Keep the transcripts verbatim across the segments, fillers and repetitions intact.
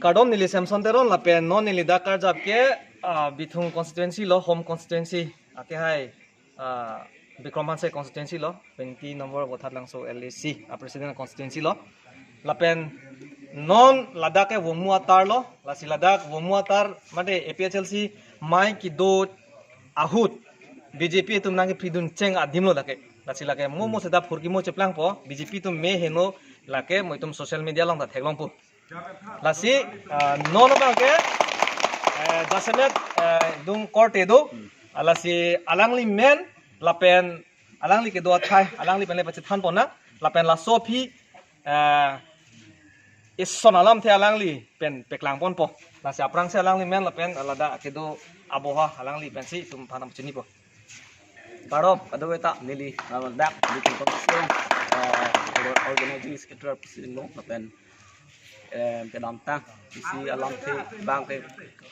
Kardom, neli Samson Teron lapen non neli dak karjap ke, ah, Bithung constituency lo, home constituency. Ake hai, ah, Bikram Hanse constituency lo, twenty number Vothatlangso L A C, ah, president constituency lo. Lapen non ladak ke Vomu atar lo, lasi ladak Vomu atar mate A P H L C amei kedo ahut B J P atum nangkepridun cheng adim lo lake. Lasi lake mo mo seta phurkimo cheplangpo, B J P atum me heno lake mo itum social media along ta theklongpo. Lasi, ah, non abang ke, eh, jasemet, eh, dung korte do, alasi alangli men, lapen alangli kedo athai, alangli pen le pachethan ponnang, lapen laso aphi, eh, ison alamthe alangli pen peklangponpo. Lasi aphrangsi alangli men, lapen ladak kedo aboha alangli pensi itum aphan chinipo. Kardom, kadokave ta neli, ah, dak, neli tum kong siang, eh, organizing secretary president lo, lapen, eh, kedamtang, isi alamthe abang ke,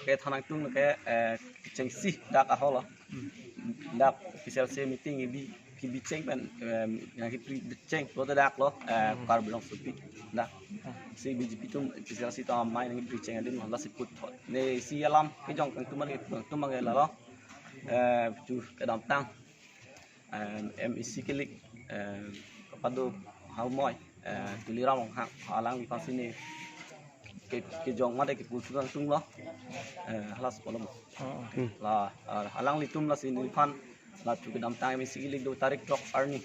kethan nangtung ke, eh, chengsi dak ahok lo. Dak official si meeting kebi, kebi cheng pen, eh, nangkepridun cheng, lo te dak lo, eh, Karbi Anglong sopi. Dak, si B J P atum official si ta amei nangkepridun cheng adim lo, lasi puthot. Ne isi alam kejong kangtum abang, kangtum abang ke lalo. Eh, chu kedamtang, eh, M A C kilik, eh, kapado haumoi, eh, Tuliram Ronghang, alangli aphansi ne ke, kejong mate kepulsu kangtung lo, eh, halas kolom. Oh, oh. La, ah, alanglitum lasi neliphan, la chu kedamtang M A C kilik do tarik throk arni.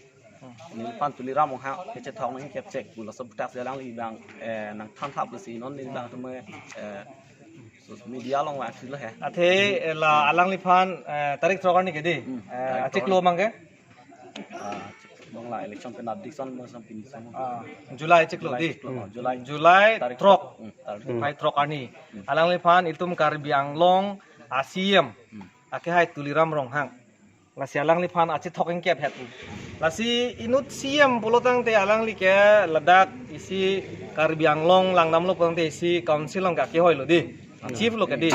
Neliphan Tuliram Ronghang kechethok nangkep chek pu laso aphuthak si alangli abang, eh, nangthan thap lasi non neli abang atum, eh, so media along vangthulo he. Athe, eh, la alangliphan, eh, tarik throk arni ke di? Hmm, eh, tarik achiklo throk. Abang ke? Ah, achiklo abang la election pen update son mo son pini son. Ah, July achiklo July di? Achiklo, oh, July. July tarik throk. Hmm, tarik throk. Phai throk arni. Hmm. Alangliphan itum Karbi Anglong a C M. Hmm. Ake hai Tuliram Ronghang. Lasi alangliphan achethok ingkep het. Lasi inut C M pulotangte alangli ke ladak isi Karbi Anglong langdamlo pulotangte isi council along ke akehoi lo di. Chief lo ke di.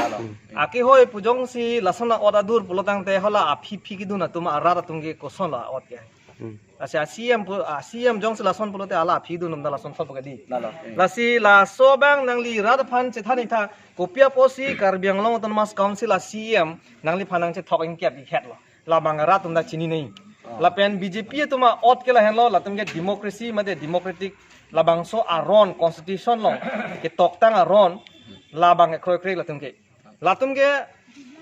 Akehoi pu jongsi lason a'ot adur pulotangte hala aphi phi kedun atum arat atum ke koson lo a'ot ke. Hmm. Lasi a C M pu, a C M jongsi lason pulote hala aphi dun atum ta lason thotpo ke di. Lalo. Lasi laso abang nangli rat aphan chethan ik tha, kopi apotsi Karbi Anglong Autonomous Council a C M nangliphan nangchethok ingkep ik het lo. Labang rat atum ta chini nai. Oh. Lapen B J P atum a'ot ke lahenlo, latum ke democracy mate democratic labangso aron constitution along ketoktang aron labang ke kroikre latum ke. Latum ke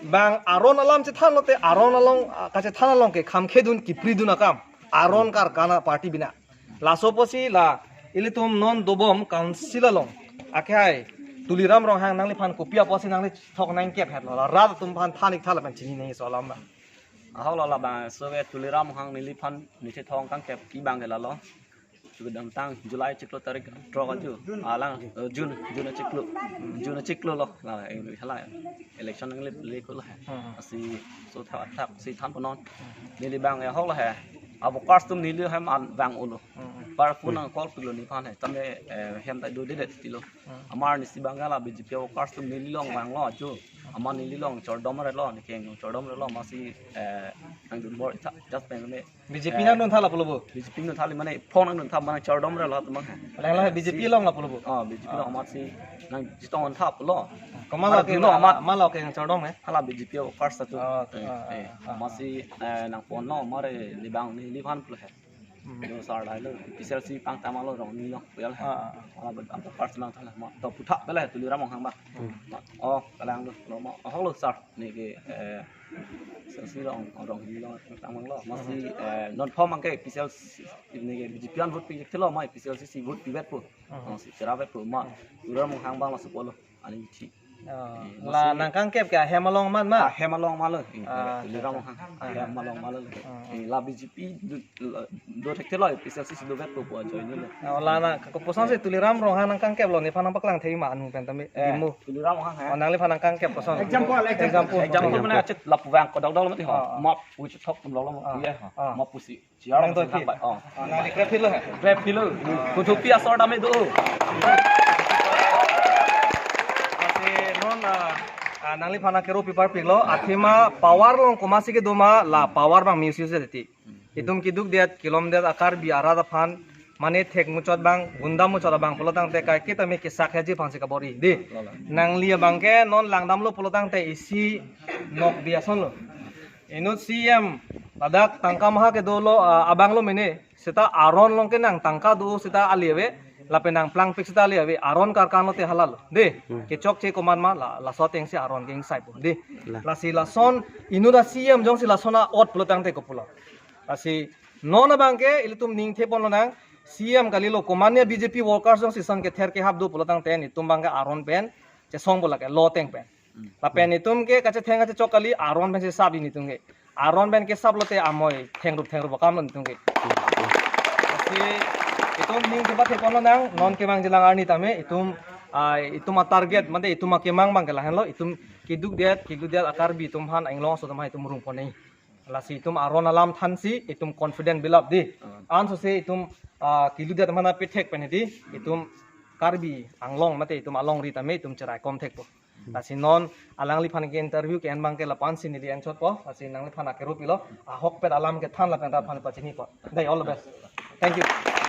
bang aron alam chethan lote aron along, ah, kachethan along ke kham khedun kipridun akam. Aron karkana party bina. Laso apotsi la ilitum non dobom council along ake hai Tuliram Ronghang nangliphan kopi apotsi nangli thok nangkep het lo, la rat atum aphan than ik tha lapen chini nangji alam ba. Ahok lo, labangso ke Tuliram Ronghang neliphan neli chethok kangkep ke abang ke lalo. Chu kedamtang July achiklo tarik throk ajo. Alang, eh, June, June achiklo. June achiklo lo. La, eh, hala election nangle le ko lo he. Hmm. Lasi so thak thak si than pon non. Neli abang ahok lo he. Abo custom neli hem an bang ulo. Hmm. Par phone nang call pulo nephan he. Tame, eh, hem ta do de det ti lo. Hmm. Amarnisi abang la B J P abo custom neli along vanglo ajo. Amar neli along chordom re lo, ne keng chordom re lo, amatsi, eh, nangdun bor tha, just pen ne. B J P, eh, nangdun tha lapulo bo? B J P nangdun tha le mane phone nangdun tha mane chordom re lo atum abang he. Lang la B J P along lapulo bo? Ah, B J P along amatsi nangchetong tha pulo. Komat lo ke, amat lo ke nangchordom he? Hala B J P abo first atu. Oh, eh, ah, eh, ah, amatsi, eh, nangpon lo, amar le abang neliphan pulo he. Hmm. Yo sar lai lo, A P H L C pangtang lo rong ni lo, pu ya la. Ah, ah, ah. Hala ba, abo first abang tha la, ma, to puthak pele, Tuliram Ronghang abang. Hmm. Ma, oh, kalang lo, lo ma, oh, lo sar. Ne ke, eh, A P H L C rong, rong ni lo, tang abang lo. Amatsi, eh, non form abang ke A P H L C, ne ke B J P an vote pi thelo, ma A P H L C si vote pivet po. Hmm. Oh, si chera vet po, ma, Tuliram Ronghang abang laso pulo. Aning chi. Oh, eh, la amatsi nangkangkep ke ahem along amat ma? Ahem along amat lo. Eh, ah, Tuliram Ronghang. Ah. Ahem along amat lo. Ah. Eh, la B J P do, la, do thekthelo, A P H L C si dovet po pu ajoine lo. Oh, la na, kopuson si Tuliram Ronghang nangkangkep lo, nephan nangpaklang thek ma anu pen tame, eh, dimu. Tuliram Ronghang he. Oh, nangliphan nangkangkep koson. Example, example. Example. Example mane achit lapu vang kodok dok lo mati ho. Ah, ah. Map pu chethok tum lo lo mati. Ah, ya ho. Ah. Map pusi. Chiar nang doi phi? Oh. Ah, nang di grab phi lo he? Grab phi lo. Kuthupi asor dame do. Lasi non, ah, ah, nangliphan nangkero pi parpik lo, athema power along komatsi kedo ma, la power abang misuse titi. Itum keduk det, kelom det a-Karbi arat aphan mane thek muchot abang, gunda muchot abang pulo tangte kaiketa me kesak haji aphansi kabor-i, dei. Nangli abang ke non langdamlo pulo tangte isi nokbe asonlo. Inut C M ladak tangka maha kedolo, ah, abanglo mene, seta aron along ke nang tangka do seta ali ave, lapen nangplangpik seta ali ave, aron karkan lote halalo, dei. Hmm. Kechokche komat ma la, laso atengsi aron ke ingsaipo, dei. La. Lasi lason inut a-C M jongsi lason a-ot pulo tangte kopulo. Lasi non abang ke ilitum ning thepon lonang, C M kalilo, komatne B J P workers jongsi son kether kehap do pulo tangte itum abang ke aron pen chesongpo lake, lo ateng pen. Hmm. Lapen itum ke kachetheng kachechok kali, aron pensi sap-i itum ke. Aron pen kesap lote amoi thengrup thengrup akamlo itum ke. Lasi itum ning kepathepon lonang, non kevangjilang arni tame itum, ah, itum a-target mate itum akemang abang ke lahenlo, itum keduk det, keduk det a-Karbi atum aphan, inglong aso atum aphan itum rungpon nangji. Lasi itum aron alam thansi itum confident build up, dei. Hmm. Ansose itum, ah, keduk det atum aphan apithek pen hedi itum Karbi Anglong mate itum alongri tame itum cheraikom thekpo. Lasi non alangliphan ke interview ke-en abang ke lapu-ansi neli enchotpo. Lasi nangliphan akerup ilo, ahokpet alam kethan lapen rat aphan pachinipo. Dei, all the best. Thank you.